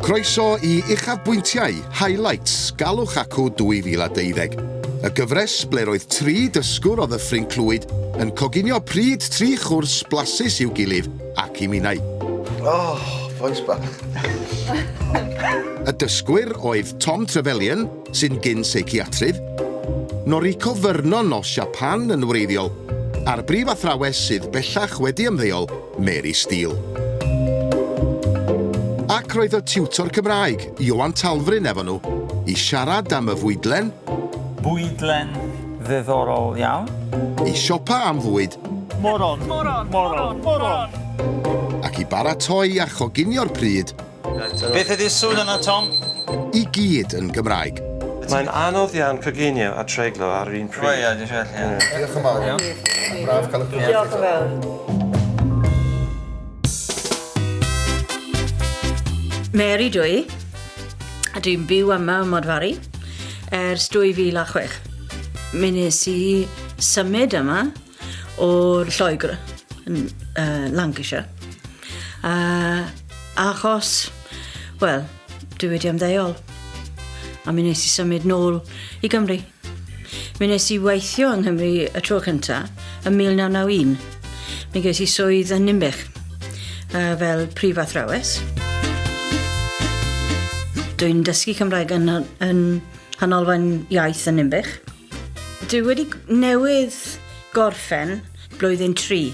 Croeso i Uchafbwyntiau, Highlights, Galwch Acw 2012. Y gyfres ble roedd tri dysgwr o Ddyffryn Clwyd yn coginio pryd tri chwrs blasus i'w gilydd ac i minnau. Oh, bois bach. Y dysgwyr oedd Tom Trevelyan, sy'n gyn-seiciatrydd, Noriko Vernon o Siapan yn wreiddiol, a'r brif athrawes sydd bellach wedi ymddeol, Mary Steele. Ac roedd y tiwtor Cymraeg, Ioan Talfryn, efo nhw i siarad am y fwydlen, Bwydlen ddiddorol iawn. I siopa am fwyd. Moron! Moron! Moron! Moron! Ac i baratoi a choginio'r pryd. Beth ydy'r sŵn yna, Tom? I gyd yn Gymraeg. Mae'n anodd iawn coginio a treiglo ar yr un pryd. Wel ie, dwi'n siarad, ie. Diolch yn fawr. Braf cael y cwmni. Diolch yn fawr. Mary dw i, a dwi'n byw yma ym Modfari ers 2006. Mi nes i symud yma o'r Lloegr yn uh, Lancashire. Uh, achos, wel, dwi wedi ymddeol. A mi nes i symud nôl i Gymru. Mi nes i weithio yng Nghymru y tro cynta ym 1991. Mi ges i swydd yn Ninbych uh, fel prif athrawes. Dwi'n dysgu Cymraeg yn, yn Nghanolfan Iaith yn Ninbych. Dwi wedi newydd gorffen blwyddyn 3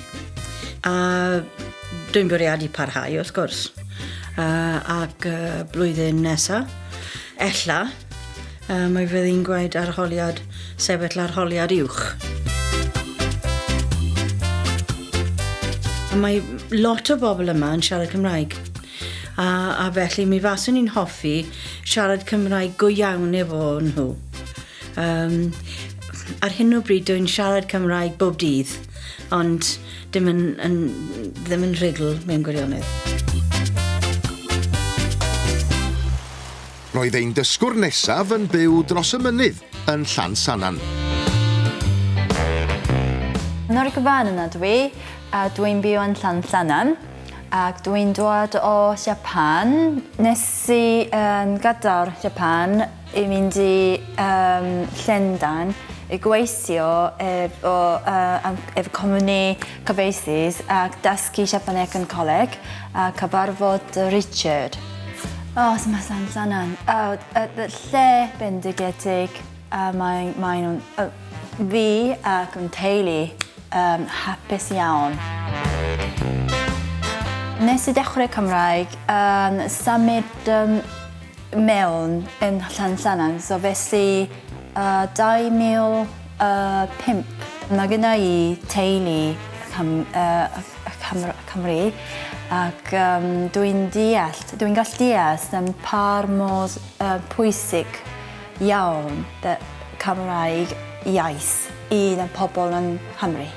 a dwi'n bwriadu parhau wrth gwrs. Uh, ac uh, blwyddyn nesa, ella, uh, mae fydd i'n gweud arholiad, sefyll arholiad uwch. Mae lot o bobl yma yn siarad Cymraeg. A, a felly mi faswn i'n hoffi siarad Cymraeg go iawn efo nhw. Um, ar hyn o bryd dwi'n siarad Cymraeg bob dydd, ond dim yn, yn, ddim yn rhugl mewn gwirionedd. Roedd ein dysgwr nesaf yn byw dros y mynydd yn Llansannan. Noriko Vernon ydw i, a dwi'n byw yn Llansannan ac dwi'n dod o Japan. Nes i um, gadael Japan i mynd i um, Llundain i gweithio efo, uh, efo cwmni cyfieithydd ac dysgu Siapaneg yn coleg a cyfarfod Richard. O, oh, so mae Llansannan. Oh, y lle bendigedig a mae, mae nhw'n... Uh, fi ac yn teulu um, hapus iawn. Nes i dechrau Cymraeg um, symud um, mewn yn Llansannan, so felly uh, 2005. Mae gyda i teulu Cym, uh, Cymru, Cymru ac um, dwi'n deall, dwi'n gallu deall am par mor uh, pwysig iawn y Cymraeg iaith i y pobl yn Nghymru.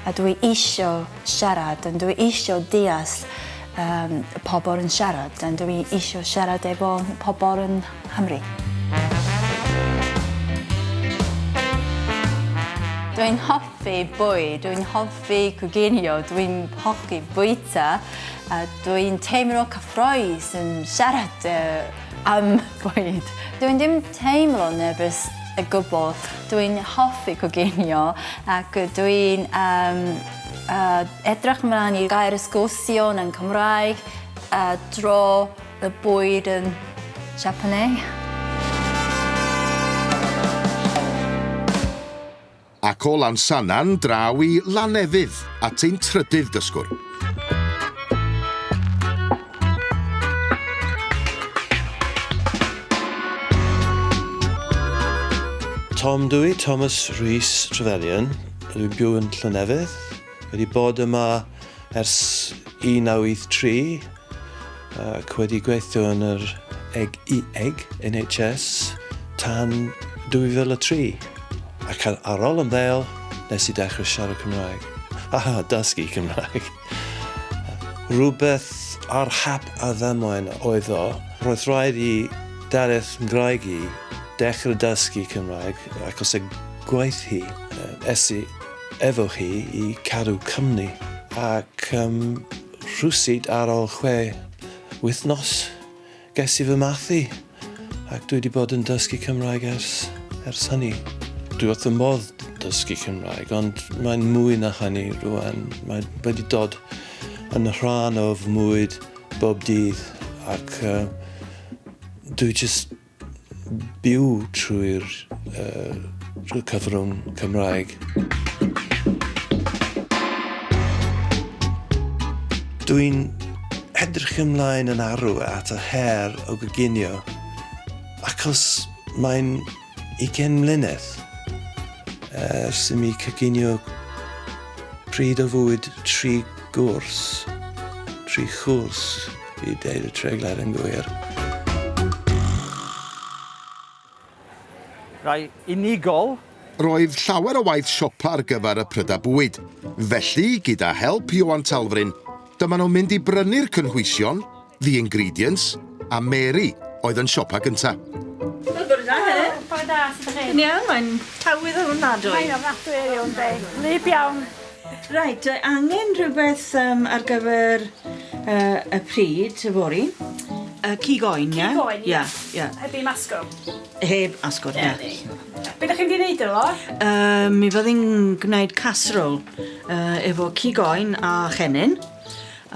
A dwi isio siarad, a dwi isio deall um, pobl yn siarad, a dwi isio siarad efo pobl yn Nghymru. Dwi'n hoffi bwyd, dwi'n hoffi coginio, dwi'n hoffi bwyta, a dwi'n teimlo cyffrous yn siarad am bwyd. Dwi'n dim teimlo nervous y gwbl. Dwi'n hoffi coginio ac dwi'n um, edrych ymlaen i gael sgwrsion yn Cymraeg a dro y bwyd yn Japanese. Ac o Lansannan draw i Lanefydd at ein trydydd dysgwr. Tom dwi, Thomas Rhys Trevelyan. Dwi'n byw yn Llynefydd. Wedi bod yma ers 1983 ac wedi gweithio yn yr EG, EG, NHS tan 2003. Ac ar ôl ymddeol, nes i dechrau siarad Cymraeg. Aha, dysgu Cymraeg. Rhywbeth ar hap a ddamwain oedd o. Roedd rhaid i Dareth Ngwraig i dechrau dysgu Cymraeg achos y gwaith hi. Es i efo hi i cadw cwmni ac um, rhywsut ar ôl chwe wythnos ges i fy mathu ac dwi wedi bod yn dysgu Cymraeg ers, ers hynny. Dwi wrth fy modd dysgu Cymraeg, ond mae'n mwy na hynny rwan. Mae wedi dod yn rhan o fy mywyd bob dydd ac dwi jyst byw trwy'r uh, cyfrwng Cymraeg. Dwi'n edrych ymlaen yn arw at y her o goginio achos mae'n 20 mlynedd ers i mi coginio pryd o fwyd tri gwrs, tri chwrs i deud y treiglad yn gwir. Rai unigol. Roedd llawer o waith siopa ar gyfer y prydau bwyd. Felly, gyda help Ioan Talfryn, dyma nhw'n mynd i brynu'r cynhwysion, the ingredients, a Mary oedd yn siopa gynta. Wel, bore da, Helen. Bore da, sut ydych chi? Yn iawn, mae'n tywydd ofnadwy. Mae'n ofnadwy heddiw, yndi. Wlyb iawn. Reit, angen rhywbeth um, ar gyfer uh, y pryd yfory. Cig oen, ie? Cig oen, ie. Ie, ie. Heb ei masgwrn. Heb asgwrn, ie. Be ydych chi'n mynd i wneud efo? Mi fyddi'n gwneud casserole efo cig oen a chennin.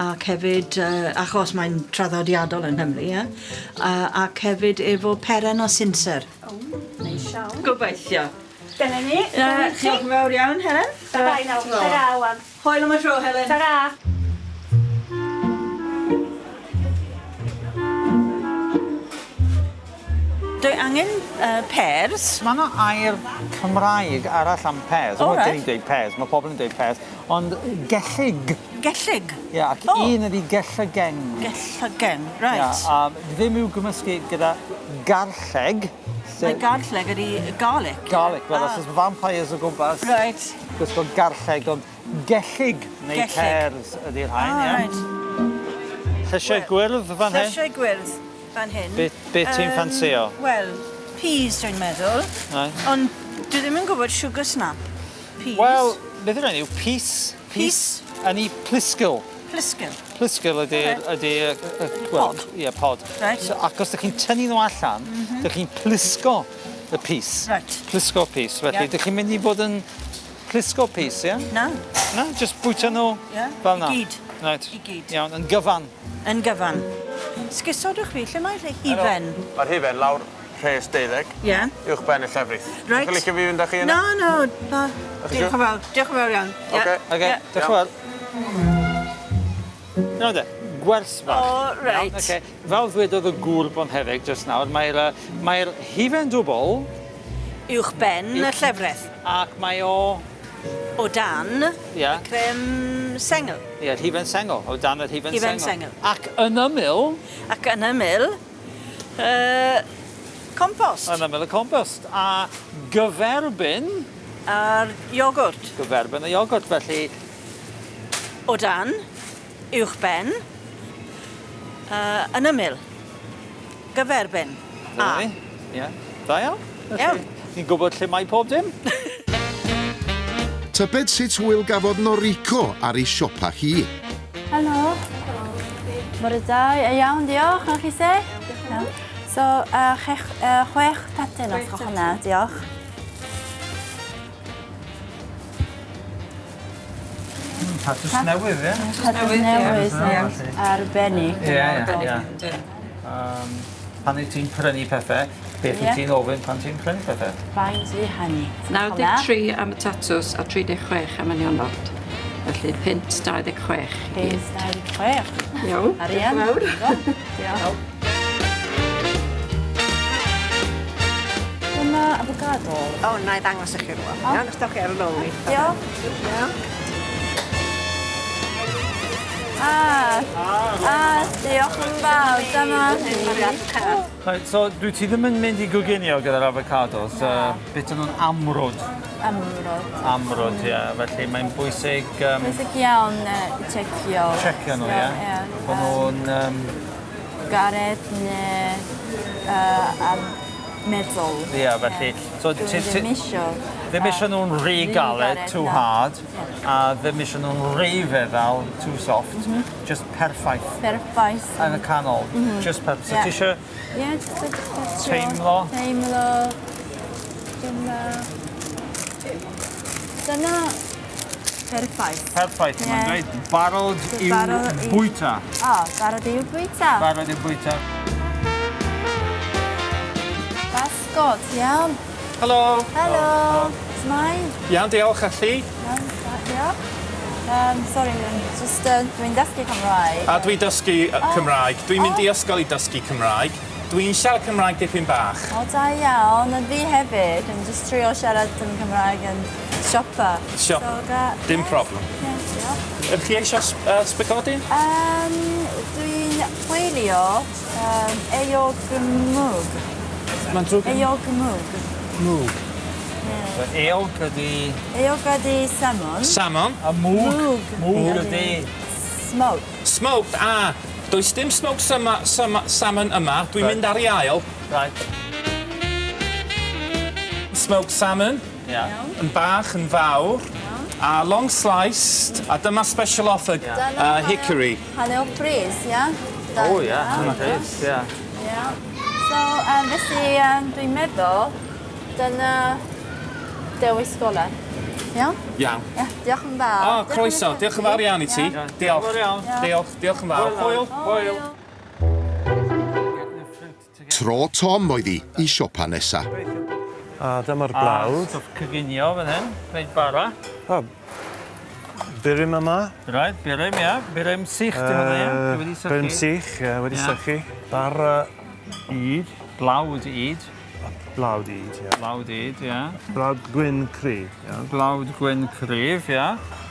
Ac hefyd, achos mae'n traddodiadol yng Nghymru, ie? Ac hefyd efo peren a sinser. O, neis iawn. Gobeithio. Dyna ni. Diolch yn fawr iawn, Helen. Bye-bye nawr. Ta-ra, wan. Hwyl am y tro, Helen. Ta-ra. Dwi angen pears. Mae yna air Cymraeg arall am pears. O, reit. Dyn ni'n dweud pears, mae pobl yn dweud pears, ond gellyg. Gellyg? Ie, ac O. un ydi gellygen. Gellygen, reit. Ie, a ddim i'w gymysgu gyda garlleg. Mae garlleg ydi garlic. Garlic, fel os oes vampires o gwmpas. Reit. Gwisgo garlleg, ond gellyg neu Gellyg. pears ydy'r rhain, Ah, ie. reit. Llysiau gwyrdd fan hyn. Llysiau gwyrdd fan hyn. Be, be ti'n ffansio? Wel, peas dwi'n meddwl. Right. Ond dwi ddim yn gwybod sugar snap. Peas. Wel, beth yw'r enw? Pys. Pys. Yn ei plisgil. Plisgil. Plisgil ydy'r... Ydy, wel, Pod. Ie, pod. Reit. So, ac os ydych chi'n tynnu nhw allan, mm -hmm. ydych chi'n plisgo y pys. Reit. Plisgo pys. Felly, Yeah. ydych chi'n mynd i fod yn plisgo pys, ie? Na. Na, just bwyta nhw Ie, fel na. i gyd. Right. I gyd. Iawn, yn gyfan. Yn gyfan. Sgusodwch fi, lle mae'r hufen? Mae'r hufen lawr rhes deuddeg. Ie. Uwch ben y llefrith. Reit. Chi'n licio fi fynd â chi yna? Na, na, na. Chi Diolch yn fawr, diolch yn fawr iawn. Oce. Oce, diolch yn fawr. Nawr de, gwers fach. O, reit. Iawn, oce. Fel ddwedodd y gŵr bonheddig jyst nawr, mae'r mae hufen dwbl... Uwch ben y llefrith. Ac mae o... O dan yeah. y crem sengl. Ie, yeah, hufen sengl, o dan yr hufen, hufen sengl. Ac yn ymyl... Ac yn ymyl, compost. Yn ymyl y compost. A gyferbyn... A'r iogwrt. Gyferbyn y iogwrt, felly... O dan, uwch ben, yn ymyl. Gyferbyn. A. Ie. Da iawn. Iawn. Ni'n gwybod lle mae pob dim. Tybed sut hwyl gafodd Noriko ar ei siopa hi? Helo. Bore da, iawn, diolch. A chi se? Iawn. So, chech, chwech tatyn os gwelwch hwnna, diolch. Tatws newydd, ie? Tatws newydd, ie. Arbennig. Ie, ie, ie. Pan wyt ti'n prynu pethau, beth wyt ti'n ofyn pan ti'n prynu pethau? Faint ydi hynny? 93 am y tatws a 36 am y nionod. Felly punt 26. Punt 26. Iawn. Arian. Diolch yn fawr. Diolch. Dyma avocado. O, na i ddangos i chi rwan. Iawn, os dewch chi ar yn ôl i. Diolch. Iawn. Ah, diolch yn fawr. Dyma. Right, so dwi ti ddim yn mynd i goginio gyda'r avocados. Beth nhw'n amrwd. Amrwd. Amrwd, ie. Yeah. Felly mae'n bwysig... Bwysig iawn checio. Checio nhw, ie. Yeah. Bod nhw'n... Gared neu meddwl. Ie, yeah, felly... So, dwi ddim isio Ddim eisiau nhw'n rhy galed, too hard, a ddim eisiau nhw'n rhy feddal, too soft. Just perffaith. Perffaith. Yn y canol. Just perffaith. So ti eisiau... Ie, just a... Teimlo. Teimlo. Dyma... Dyna perffaith. Perffaith, mae'n dweud. Barod i'w bwyta. O, barod i'w bwyta. Barod i'w bwyta. Basgod, iawn. Helo. Helo. S'mai? Iawn, diolch, a chi? Iawn, diolch. Sorry, just, dwi'n dysgu Cymraeg. A dwi'n dysgu Cymraeg. Dwi'n mynd i ysgol i dysgu Cymraeg. Dwi'n siarad Cymraeg dipyn bach. O, da iawn. A fi hefyd yn jyst trio siarad yn Cymraeg yn siopa. Siop. So, ga... Dim problem. Ie, diolch. Ydych chi eisiau sbygodyn? Dwi'n chwilio eog mwg. Mae'n drwg gen i. Eog mwg. Mwg. So, eog ydi... Eog ydi salmon. Salmon. A mwg. Mwg. Mwg ydi... Smoke. Smoked, ah. Does dim smoked sama, sama, salmon yma. Dwi'n mynd ar ei ail. Right. Smoked salmon. Yeah. Yn bach, yn fawr. A long sliced. A dyma special offer, hickory. Hanner pris, ia? O, ia. Hanner pris, ia. Ia. So, felly, dwi'n meddwl, dyna dewis gorau. Iawn? Iawn. Ia, diolch yn fawr. O, croeso. Diolch yn fawr iawn i ti. Diolch. Diolch, diolch yn fawr. Hwyl. Hwyl. Tro Tom oedd hi i siopa nesa. A dyma'r blawd. A stwff coginio fan hyn, gwneud bara. O, burum yma. Right, burum, ia. Burum sych, di hwnna, ia? Wedi sychu. Burum sych, ie, wedi sychu. Bara ŷd. Blawd ŷd. Blawd ŷd, ie. Blawd ŷd, ie. Blawd gwyn cryf, ie. Blawd gwyn cryf, ie.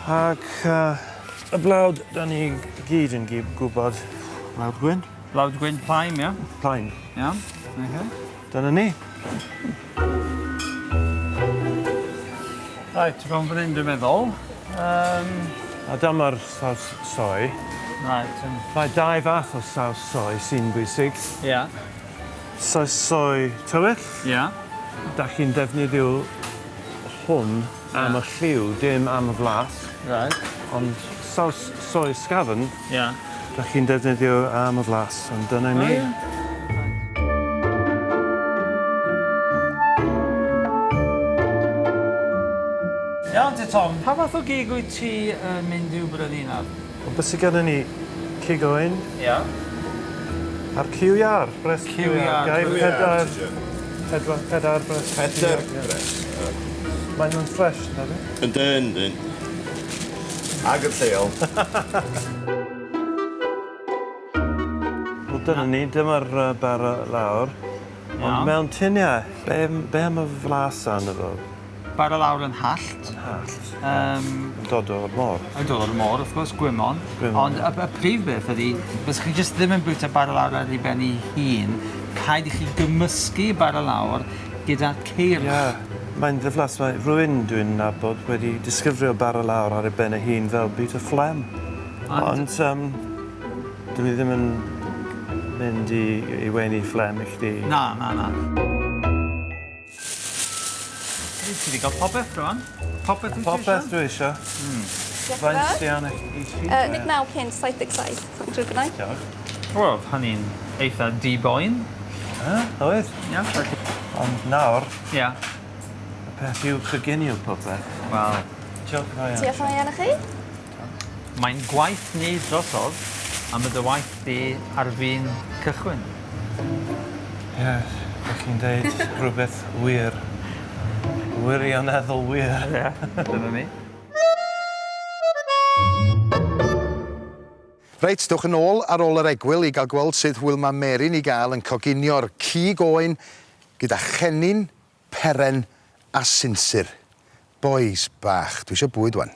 Ac y blawd, da ni gyd yn gwybod. Blawd gwyn. Blawd gwyn plaen, ie. Plaen. Iawn, oce. Dyna ni. Reit, rownd fan hyn dwi'n meddwl. A dyma'r saws soy. Reit. Mae dau fath o saws soy sy'n bwysig. Ie. Saws soy tywyll. Ie. Da chi'n defnyddio hwn am y lliw, dim am y flas. Reit. Ond saws soy sgafn... Ie. Da chi'n defnyddio am y flas, ond dyna ni. Iawn te Tom, pa fath o gig wyt ti yn mynd i'w brynu nawr? Wel, beth sydd gennym ni? Cig oen. Ia. A'r cyw iâr, brest cyw iâr. Gai pedair, pedwar, pedair brest. Pedair brest. Maen nhw'n ffres, na fi? Yndyn, yndyn. Ag yn lleol. Wel, dyna ni, dyma'r bara lawr. Ond mewn tuniau, be, be am y flas arno fo? Bara lawr yn hallt. Yn hallt. Yn dod o'r môr. Yn dod o'r môr, wrth gwrs, gwymon. Gwymon. Ond y prif beth ydy, bys chi jyst ddim yn bwyta bara lawr ar ei ben ei hun, rhaid i chi gymysgu bara lawr gyda ceirch. Ie, mae'n ddiflas. Mae rhywun dwi'n nabod wedi disgyfrio bara lawr ar ei ben ei hun fel bit o phlegm. Ond dwi ddim yn mynd i weini phlegm i chdi. Na, na, na. Ti wedi cael popeth rwan? Popeth wyt ti eisiau? Popeth dwi eisiau. Faint sy arno i chi? 19 punt 77. Mae'n drwg gyda i. Diolch. Wel, hynny'n eitha di-boen. Oedd. Ia. Ond nawr... Ia. Y peth yw coginio popeth. Wel. Diolch yn fawr iawn. Diolch yn fawr iawn i chi. Mae'n gwaith ni drosodd, a mae dy waith di ar fin cychwyn. Ie, dych chi'n deud rhywbeth wir. Wirioneddol wir. Ie, dyna ni. Reit, dewch yn ôl ar ôl yr egwyl i gael gweld sut hwyl mae Mary'n ei gael yn coginio'r cig oen gyda chennin, peren a sinsir. Bois bach, dwi eisiau bwyd 'wan.